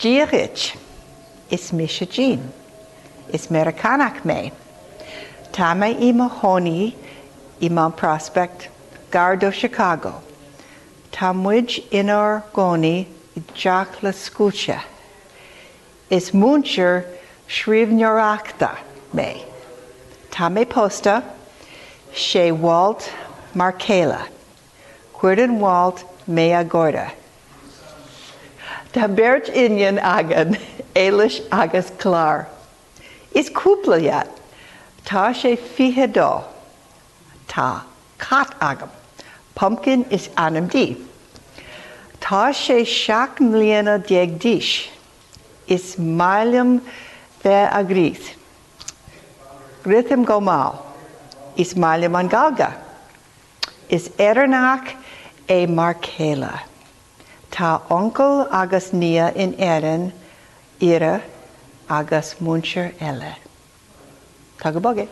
Dia dhuit. Is mise Jean. Is Meiriceánach mé. Tá mé i mo chónaí i Mount Prospect, gar do Chicago. Tá muid inár gcónaí i dteach le scoilte. Is múinteoir scríbhneoireachta mé. Tá mé pósta. 'Sé Walt mo chéile. Cuireann Walt mé ag gáire. Tá beirt iníon againn, Éilis agus Clár. Is cúpla iad. Tá sé 22. Tá cat agam. Pumpkin is ainm di. Tá sé 17 mbliana d'aois. Is maith liom bheith ag rith. Rithim go mall. Is maith liom an Ghaeilge. Is Éireannach é mo chéile. Tá uncail agus nia in Éirinn, Éire agus muintir eile. Tá go bog é.